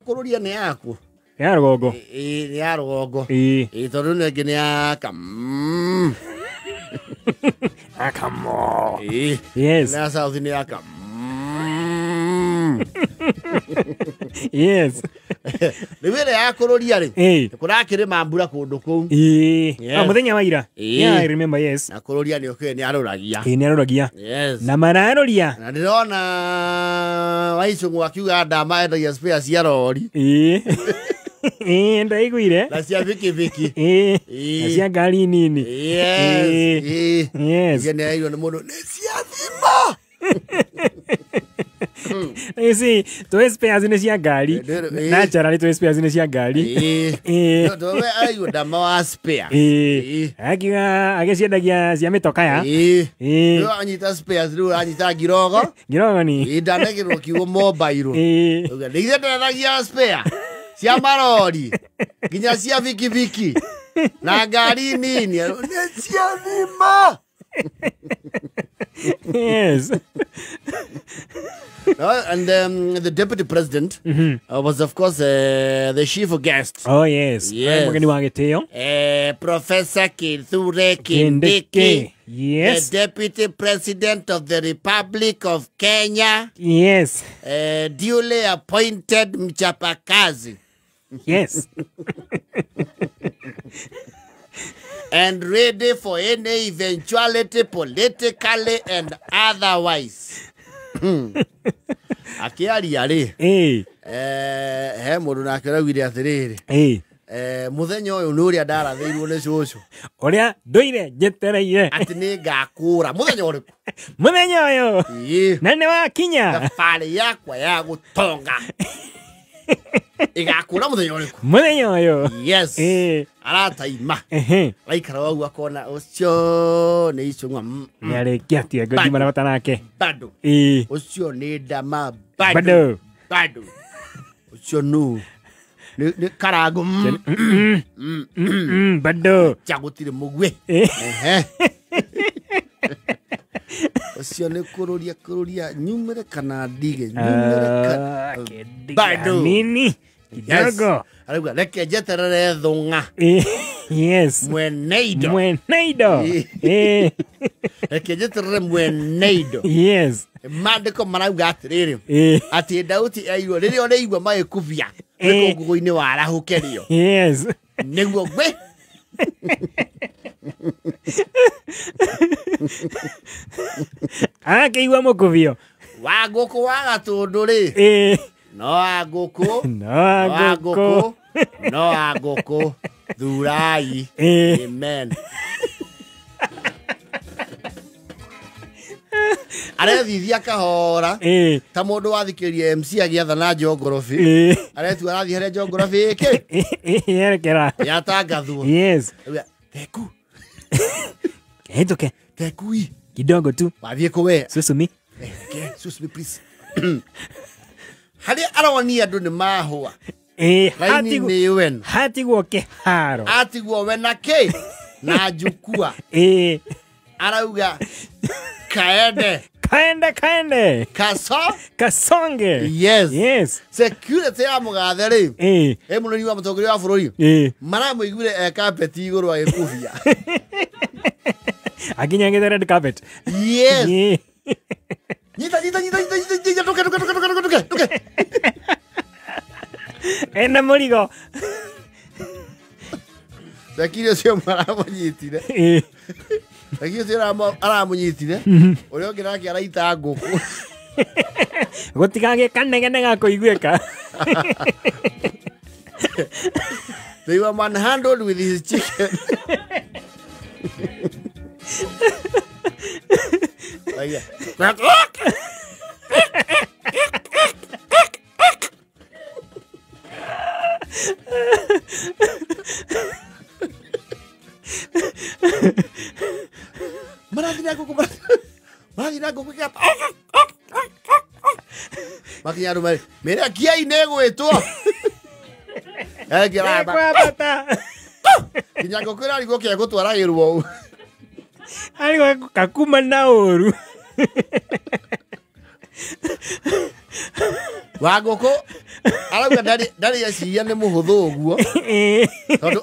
Kũrũria nĩ yaku. Ya rũgongo. Ĩĩ, nĩ ya rũgongo. Ĩĩ. Ĩĩ, tondũ nĩ ĩngĩ nĩ ya kam. Akamo. Ĩĩ. Yes. Nĩ ya South nĩ ya kam. Yes. Rĩu ĩrĩa ya kũrũria rĩ, Ĩĩ. kũrakĩrĩma mbura kũndũ kũu. Ĩĩ. Yes. Ah, mũthenya wa ira. Ĩĩ. Yeah, I remember, yes. Na kũrũria nĩ ũkĩũĩ nĩ arũragia. Ĩĩ, nĩ arũragia. Yes. Na mararoria. Na ndĩrona Waicũng'wa akiuga ndama endagia spare cia rori Ĩĩ. Ĩĩ, ndaiguire. na cia bikibiki. Ĩĩ. Ĩĩ. Na cia ngari nini. Yes. Ĩĩ. Ĩĩ. Yes. Iria nĩ arairwo nĩ mũndũ nĩ cia thima. You see, twĩ spares nĩ cia ngari. Ĩĩ. Na njara nĩ twĩ spares nĩ cia ngari. Ĩĩ. Ĩĩ. Tondũ we araigwo ndama wa spare. Ĩĩ. Ĩĩ. Akiuga agĩciendagia cia mĩtokaya. Ĩĩ. Ĩĩ. Rĩu anyita spares rĩu aranyita ngirogo. Ngirogoni. Ĩĩ, ndanekĩrwo kiugo mobile. Ĩĩ. Auga, nĩ ithuĩ ndendagia spare cia marori nginya cia bikibiki na ngari nini. Nĩ cia thima. Yes. And the deputy president was of course the chief guest. Oh yes. Yes. Mũgeni wa gĩtĩo. Professor Kithure Kindiki, Kindiki. Yes. the deputy president of the Republic of Kenya, Yes. duly appointed mchapakazi Yes. and ready for any eventuality politically and otherwise. Akĩaria rĩ, Ĩĩ. he mũndũ nake ũraugire atĩrĩrĩ, Ĩĩ. mũthenya ũyũ nĩ ũrĩa ndarathĩirwo nĩ cũcũ Ũrĩa ndũire njetereire. atĩ nĩ ngakũra mũthenya ũrĩkũ. Mũthenya ũyũ. Ĩĩ. Na nĩ wakinya. Thabarĩ yakwa ya gũtonga ĩgakũra mũthenya ũrĩkũ. Mũthenya ũyũ. Yes. Ĩĩ. Arataima Ehe. araikara wau akona ũcio nĩ icũng'wa Nĩ arĩkia atia ngũthi bata nake. Bado. Ĩĩ. Ũcio nĩ ndama bado. Bado. Bado. Ũcio nũ nĩ karango Bado. cha gũtirĩ mũguĩ. Ĩĩ. Ehe. Ũcio nĩ kũrũria kũrũria nyumĩre kana ndige nyumĩre Ah, kana bado. Nini? Kidogo. Arauga reke njeterere thũng'a Ĩĩ. Yes. mwene indo. Mwene indo. Ĩĩ. Ĩĩ. Reke njeterere mwene indo. Yes. Maandĩko marauga atĩrĩrĩ, Ĩĩ. atĩ Daudi aigua rĩrĩa ũrĩigua magĩkubia Ĩĩ. rũkũngũ-inĩ warahũkerio Yes. nĩguo gwĩ Akĩigua mũkubio. Wa ngũkũ wa gatũndũ rĩ, Ĩĩ. no wa ngũkũ, No wa ngũkũ. ngũkũ, no wa ngũkũ, thurai. Ĩĩ. Amen. Arethithia kahora Ĩĩ. ta mũndũ wathikĩrĩria MC agĩathana njongorobi. Ĩĩ. Aretua arathiĩ harĩa njongorobi ĩkĩ Ĩĩ, yerekera. yatangathwo. Yes. Auga, teku Hĩtũke. tekui Kidogo tu. wathiĩ kũ we? Susumi. Okay, excuse me please. Harĩa aronia andũ nĩ mahũa Ĩĩ. raini nĩ wen Hatigwo kĩharo. atigwo we na kĩ na njukua. Ĩĩ. Arauga kaende. Kaende kaende. Kaso Kasonge. Yes. Yes. Security ya mũgathe rĩ, Ĩĩ. ĩ mũnini wa mũtongoria wa bũrũri, Ĩĩ. maramũiguire e kapeti igũrũ agĩkubia. Akinyangĩte red carpet. Yes. Ĩĩ. Nyita nyita nyita nyita nyita nyita nduke nduke nduke nduke nduke nduke. Ena mũrigo. Security ũcio maramũnyitire. Ĩĩ. Security ũcio aramũnyitire ũrĩa ũngĩ nake araita ngũkũ. Gũtikagĩe kanegene ga kũiguĩka. They were manhandled with his chicken. Like that. Marathiĩ na ngũkũ, marathiĩ na ngũkũ kĩa makinya andũ marĩ mĩrĩa kiai nĩ ĩgwĩtwo. Kwambata. Nginya ngũkũ ĩrarigwo kĩa gũtwaragĩrwo ũũ. Arigwo kakuma na ũru. Wa ngũkũ Arauga ndarĩ eciria nĩ mũhũthũ ũguo. Tondũ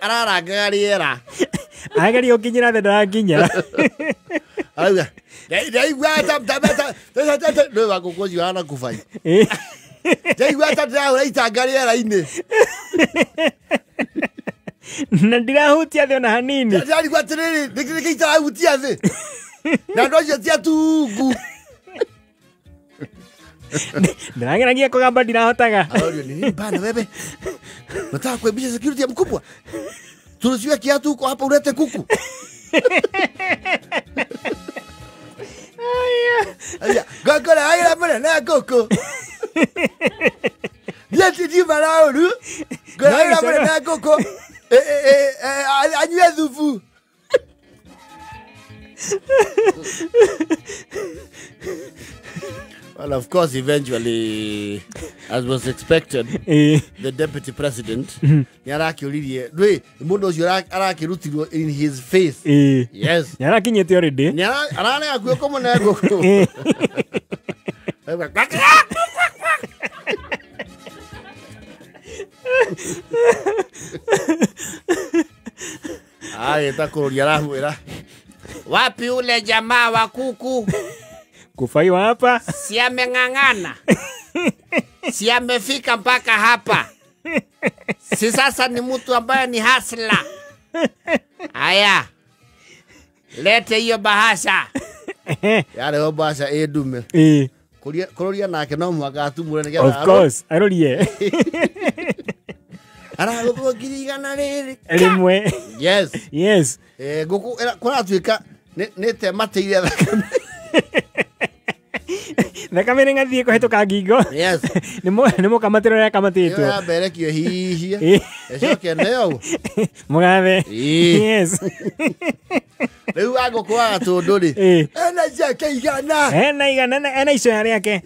ararangaga rĩera. Ageria gũkinyĩra thĩ ndarakinyĩra. Arauga ndaigua ta nĩ wa ngũkũ ũcio hana kũbai. Ndaigua ta ndĩrahũra itanga rĩera-inĩ. Na ndirahutia thĩ ona hanini. Ndarigwo atĩrĩrĩ, nĩkĩ itarahutia thĩ? Na andũ acio ti atungu. Ndĩrageragia kũgamba ndirahotaga. Arorio ni nini bana wewe? Nataka kuibisha security ya mkubwa. Turusiwe kiatu huko hapa ulete kuku. Aya, gokora aira mwana na koko. Ndiati ti marauru. Gokora aira mwana na koko. Anywe thubu. Well, of course, eventually, as was expected, the deputy president, nĩarakĩũririe, ndũĩ, mũndũ ũcio arakĩrutirwo in his face. Yes. Nĩarakinyĩte already. Ararĩ hakuhĩ kũmũne ngũkũ. Agĩta kũrũria aramwĩra, wapi ule jamaa wa kuku? Kufaiwa hapa. Si ameng'ang'ana. Si amefika mpaka hapa. Si sasa ni mtu ambaye ni hasla. Aya. Lete hiyo bahasha. Yale hiyo bahasha ĩndume. Kũrũria nake no mũhaka atumũre nĩgetha. Of course, arorie. Aragũthwo 100,000 rĩrĩ. Rĩmwe. Yes. Yes. Ngũkũ kũratuĩka nĩ tematĩire thakame. Thakame nĩ ngathiĩ kũhĩtũka ngingo. Yes. Nĩ mũkamatĩro ũrĩa ĩkamatĩtwo. Ĩyo yamba ĩrekio hihia. Ĩcoke neo. Mũgathe. Yes. Rĩu wa ngũkũ wa Gatũndũ rĩ. Ena ciake igana. Ena igana, ena icoya rĩake.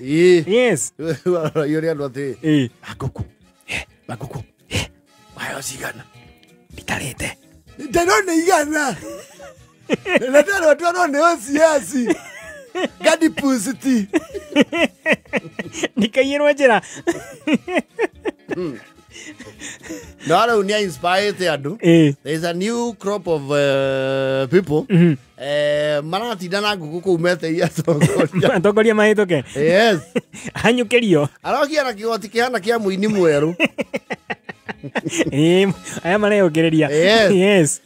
Yes. Rĩu arora andũ atĩrĩ. Ngũkũ. Ngũkũ. Wayo cigana. Nditarĩte. Ndĩrona igana. Na ndarora ndĩrona nĩ OCS. Gadi pusiti. Nikaiyĩrwo njĩra. No rĩu nĩ inspired andũ. There is a new crop of people. Maratinda na ngũkũ kũu meteire atongoria. Atongoria mahĩtũke. Yes. Hanyũkĩrio. Arokia na kĩgoti kĩhana kĩa mũini mwerũ. Aya mareyũkĩrĩria. Yes. Yes.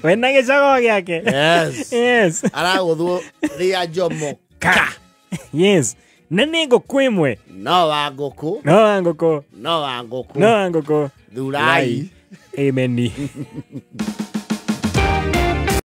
Wena gĩcogo gĩake. Yes. Yes. Aragũthwo rĩa Jomo ka. Yes. Na nĩ ngũkũ ĩmwe. No wa ngũkũ. No wa ngũkũ. No wa ngũkũ. No wa ngũkũ. Thurai. Amen.